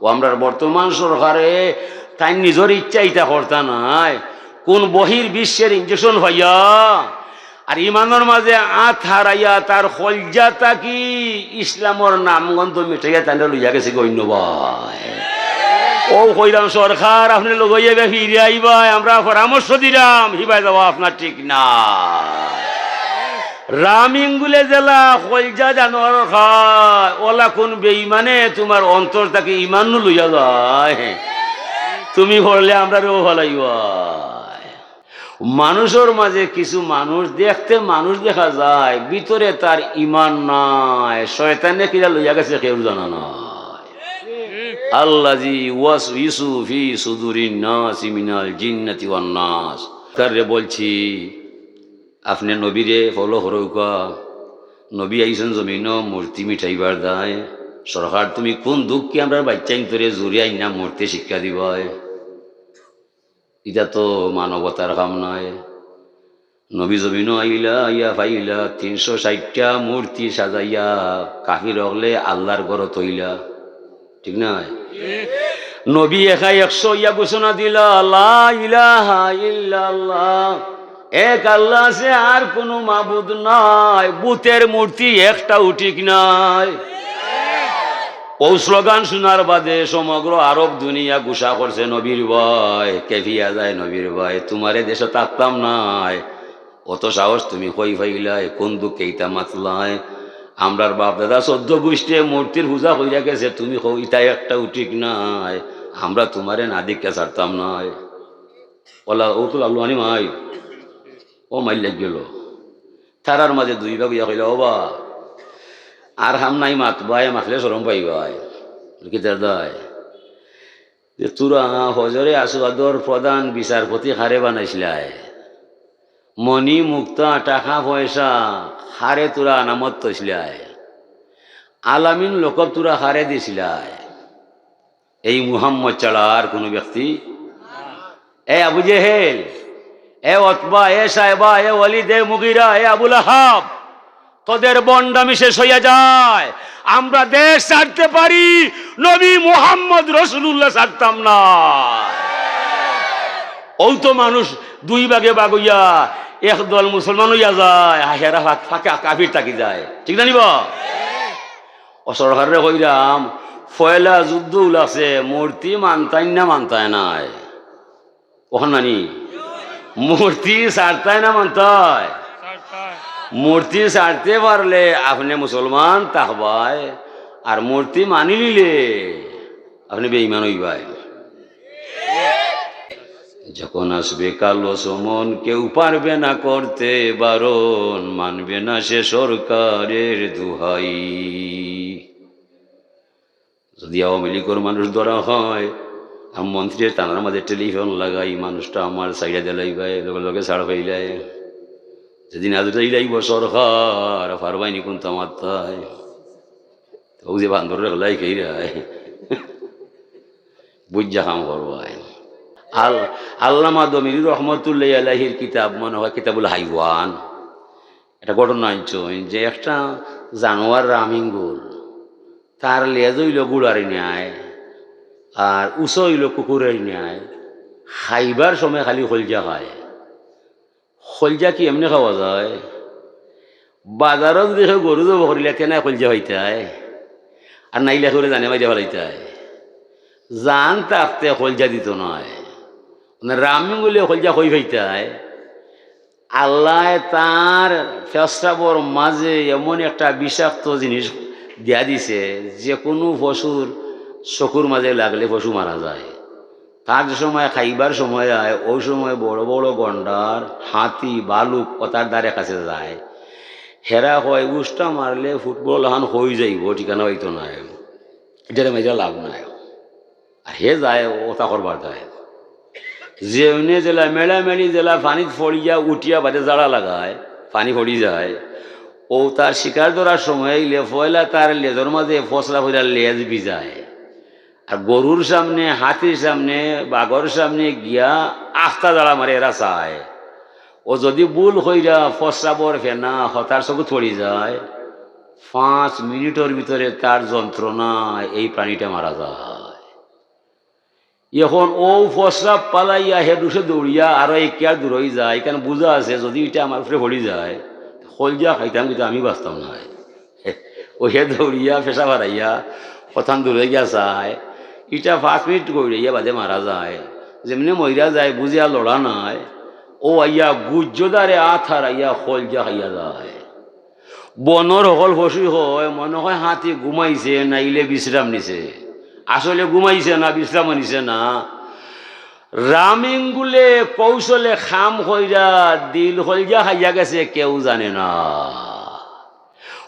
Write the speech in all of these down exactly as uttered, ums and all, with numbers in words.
ও আমরার বর্তমান সরকারে তাই নিজর ইচ্ছা ইতা করতা নায়, কোন বহির বিশ্বের ইঞ্জেকশন পাইয়া আর ইমানর মাঝে আত হারাইয়া তার কলজা থাকি ইসলামর নামগন্ধ মিটাইয়া তাইনরে লইয়া গেছে গো অন্য ভাই। ও কইরাম সরকার, আপনে লগে ইবা ফিরে আইবায়, আমরা পরামর্শ দিরাম, হিবায় যাওয়া আপনার ঠিক না। রামিঙ্গুলে জেলা কলজা জানোয়ার খায়, ওলা কোন বেইমানে তোমার অন্তর থাকি ইমান নু লইয়া যায়। তুমি পড়লে আমরারেও ফালাইবায়। মানুষর মাঝে কিছু মানুষ দেখতে মানুষ দেখা যায়, ভিতরে তার ইমান নাই, শয়তানে কিলা লইয়া গেছে কেউ জানা নাই। আল্লাযী ইউওয়াসউইসু ফী সুদূরিন নাসি মিনাল জিন্নাতি ওয়ান নাস। তারে বলছি, আপনে নবীরে ফলো করউক্কা। নবী আইছইন জমিনো মূর্তি মিটাইবার দায়। সরকার, তুমি কোন দুঃখে আমরার বাইচ্চাইন্তরে জুরে আইনা মূর্তি শিক্ষা দিবায়? ইটা তো মানবতার কাম নায়। নবী জমিনো আইলা, আইয়া পাইলা তিনশো ষাইটটা মূর্তি সাজাইয়া কাফির অকলে আল্লার ঘরো থইলা। ঠিক নায়? নবী একা একশো ইয়া ঘোষণা দিলা, লা ইলাহা ইল্লাল্লাহ, এক আল্লাহ আছে, আর কোনো মাবুদ নাই, বুতের মূর্তি একটাও ঠিক নাই। ও স্লোগান শুনার বাদে সমগ্র আরব দুনিয়া গুসা করছে, নবীর ভয়, কেঁপিয়া যায় নবীর ভয়, তোমারে দেশো থাকতাম নায়। অত সাহস তুমি কই পাইলায়? কোন দুঃখে ইতা মাতলায়? আমরার বাপ দাদা চৌদ্দ গুষ্টিয়ে মূর্তির পূজা কইরা গেছে, তুমি কও ইতা একটাও ঠিক নায়, আমরা তোমারে না দেখিয়া ছাড়তাম নায়। ওলা, ও তো লালু আনি মাই, ও মাইর লাগি গেল। তারার মাঝে দুই ভাগ ইয়া কইলা, ও বা, আর কাম নাই মাতবায়, মাতলে শরম পাইবায়। কিতার দায়? যে তোরা হজরে আসওয়াদর প্রধান বিচারপতি কারে বানাইছলায়, মণি মুক্তা, টাকা পয়সা, কারে তোরা আনামত থইছলায়, আলামিন লকব তোরা কারে দিছলায়, এই মুহাম্মদ ছাড়া আর কোনো ব্যক্তি? এ আবু জেহেল, এ অতবা, এ সায়বা, এ ওয়ালিদ, এ মুগিরা, এ আবু লাহাব, তোদের ভন্ডামি শেষ হইয়া যায়। আমরা দেশ ছাড়তে পারি, নবী মুহাম্মদ রসুলুল্লাহ ছাড়তাম না। ও তো মানুষ দুই ভাগে ভাগ হইয়া এক দল মুসলমান হইয়া যায়, আর হেরা ফাঁক-, ফাঁকা কাফির থাকি যায়। ঠিক না নি বা? ও সরকাররে কইরাম, পয়লা যুদ্ধ লাগছে, মূর্তি মানতায় না মানতায় নায়। ওখান নানি? মূর্তি ছাড়তায় না মানতায়? মূর্তি ছাড়তে পারলে আপনে মুসলমান থাকবায়, আর মূর্তি মানি নিলে আপনে বেঈমান হইবায়। যখন আসবে কালো সমন, কেউ পারবে না করতে বারণ, মানবে না সে সরকারের দোহাই। যদি আওয়ামী লীগর মানুষ ধরা হয়, আর মন্ত্রীর থানার মাঝে টেলিফোন লাগাই, মানুষটা আমার সাইডে দিলাইবায়, লগে লগে ছাড় পাইলায়। যেদিন আজ দিলাইব সরকার, পারবায়নি কোন তামাত্তায়। ও যে বান্দর রেখলাই খেয়ে রায়। বুঝা কাম করবায়। আল-, আল্লামা দমিরি রহমতুল্লাহ আলাইহির কিতাব, মনে হয় কিতাবুল হাইওয়ান, একটা ঘটনা আনছইন যে একটা জানোয়ার রামিঙ্গুল, তার লেজ হইল গুড়ারি নেয়, আর উঁচা হইল কুকুরের নেয়, খাইবার সময় খালি কলজা খায়। কলজা কি এমনি খাওয়া যায়? বাজারো যদি কেউ গরু জব করিলে, তেনায় কলজা পাইতায়, আর নাইলে করে জানে মাইরে ফালাইতায়। জান থাকতে কলজা দিত নায়। মানে, রামিঙ্গুলে কলজা কই পাইতায়? আল্লায় তার পেশাবর মাঝে এমন একটা বিষাক্ত জিনিস দিয়া দিছে, যে কোনো পশুর চকুর মাঝে লাগলে পশু মারা যায়। তার যে সময় খাইবার সময় হয়, ওই সময় বড় বড় গন্ডার, হাতি, ভালুক ও তার ধারে কাছে যায়। হেরা কয়, উষ্টা মারলে ফুটবল হান হয়ে যাইব, ঠিকানা হইতো না, এটারে মাইরা লাভ নাই। আর হে যায়, ও তা করবার যায়। যে উনি জেলা মেড়ামেড়ি জেলা পানিত পড়িয়া উঠিয়া বাদে জাড়া লাগায়, পানি পড়ি যায়, ও তার শিকার ধরার সময় আইলে পয়লা তার লেজর মাঝে ফসলা পড়িয়া লেজ ভিজায়। আর গরুর সামনে, হাতির সামনে, বাঘর সামনে গিয়া আখতা জাড়া মারে, এরা চায়। ও যদি ভুল কইরা ফসলাবর ফেনা হতার চকুত পড়ি যায়, পাঁচ মিনিটর ভিতরে তার যন্ত্রণায় এই প্রাণীটা মারা যায়। এখন অউ প্রস্রাব ফালাইয়া হে দুষে দৌড়িয়া আরো এক কিয়ার দূর অই যায়, ইখান বুঝা আছে, যুদি ইটা আমার উপরে পড়ি যায়, কইলজা খাইতাম, কিন্তু আমি বাঁচতাম নায়। অউ হে দৌড়িয়া পেশাব হারাইয়া কতখান দূরে গিয়া চায়, ইটা পাঁচ মিনিট গড়াইয়া বাদে মারা যায়, যেমনে মইরা যায়, বুঝিয়া লড়া নাই, অউ আইয়া গুজ্জদারে আত হারাইয়া কইলজা খাইয়া যায়। বনর হকল পশু কয়, মনো কয় হাতি ঘুমাইছে, নাইলে বিশ্রাম নিছে। আসলে ঘুমাইছে না, বিশ্রামও নিছে না। রামিঙ্গুলে কৌশলে খাম কইরা দিল কইলজা খাইয়া গেছে, কেউ জানে না।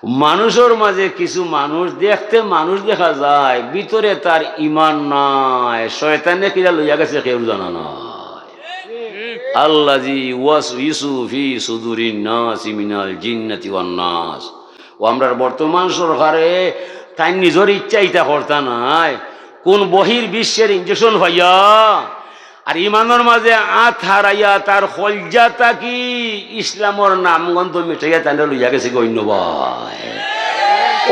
মানুষর মাঝে কিছু মানুষ দেখতে মানুষ দেখা যায়, ভিতরে তার ইমান নাই, শয়তানে কিলা লইয়া গেছে কেউ জানা নাই। আল্লাযী ইউসউইসু ফি সুদুরিন নাসি মিনাল জিন্নাতি ওয়ান নাস। অউ আমরার বর্তমান সরকারে তাইন নিজর ইচ্ছা ইতা করতা নায়, কুন বহির বিশ্বের ইঞ্জেকশন পাইয়া আর ইমানর মাঝে আত হারাইয়া তার কইলজা থাকি ইসলামর নামগন্ধ মিটাইয়া তানরে লইয়া গেছে গো অইন্য ভাই।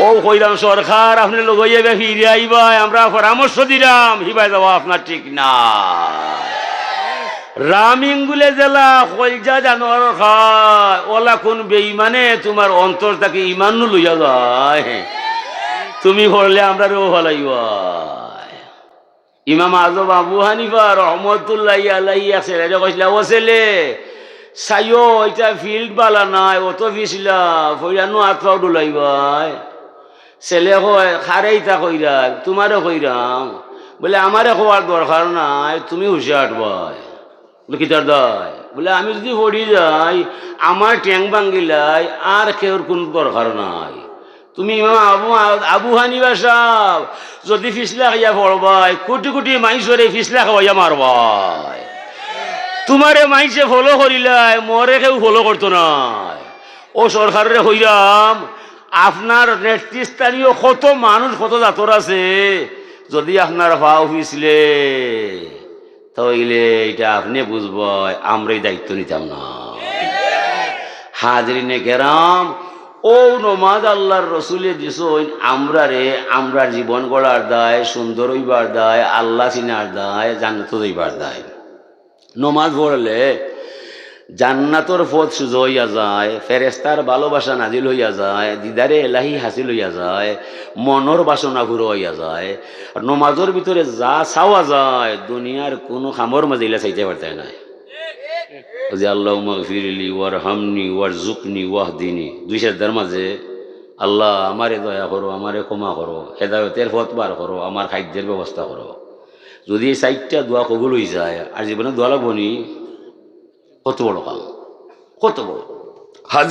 অউ কইরাম সরকার, আপনে লগে অইয়া ফিরি আইবায়, আমরা পরামর্শ দিরাম, হিবায় যাওয়া আপনার ঠিক না। রামিঙ্গুলে যেলা কইলজা জানোয়ার খায়, অলা কুন বেইমানে তুমার অন্তর থাকি ইমান নু লইয়া যায়? তুমি পড়লে আমরারেও ফালাইবায়। ইমাম আজম আবু হানিফা রহমতুল্লাহি আলাইহি এক ছেলেরে কইছিলা, "ও ছেলে, চাইও, ইটা field বালা নায়, অত পিছলা, পইড়া নু আত পাও ডুলাইবায়।" ছেলে কয়, "কারে ইতা কইরায়? তুমারে কইরাম।" বলে, "আমারে কওয়ার দরকার নাই, তুমি হুশে আটবায়।" বলে, "কিতার দায়?" বলে, "আমি যুদি পড়ি যাই, আমার ঠ্যাং ভাঙ্গিলায়, আর কেউর কুনু দরকার নাই।" তুমি ইমাম আবু, আবু হানিফা সাব, যুদি পিছলা খাইয়া পড়বায়, কুটি কুটি মাইনষরে পিছলা খাওয়াইয়া মারবায়। তুমারে মাইনষে follow করিলায়, মরে কেউ follow করতো নায়। অউ সরকাররে কইরাম, আপনার নেতৃস্থানীয় কত মানুষ, কত জাতর আছে, যুদি আপনার পাও পিছলে, তাইলে ইটা আপনে বুঝবায়, আমরা ই দায়িত্ব নিতাম না। হাজিরিনে কেরাম, অউ নমাজ আল্লার রসুলে দিছইন আমরারে, আমরার জীবন গড়ার দায়, সুন্দর অইবার দায়, আল্লা চিনার দায়, জান্নাতো যাইবার দায়। নমাজ পড়লে জান্নাতর পথ সুজা অইয়া যায়, ফেরেস্তার ভালোবাসা নাজিল অইয়া যায়, দিদারে এলাহি হাসিল অইয়া যায়, মনর বাসনা পুরা অইয়া যায়। আর নমাজর ভিতরে যা চাওয়া যায়, দুনিয়ার কুনু কামর মাঝে ইলা চাইতে পারতায় নায়। ওই যে, "আল্লাহুম্মা গফিরলি ওয়ারহামনি ওয়ারজুকনি ওয়াহদিনি।" দুই সেজদার মাঝে, "আল্লা, আমারে দয়া করো, আমারে ক্ষমা করো, হেদায়তের পথ বার করো, আমার খাদ্যের ব্যবস্থা করো।" যুদি এই চাইরটা দোয়া কবুল অই যায়, আর জীবনে দোয়া লাগবো নি? কত বড় কাম, কত বড়। হাজির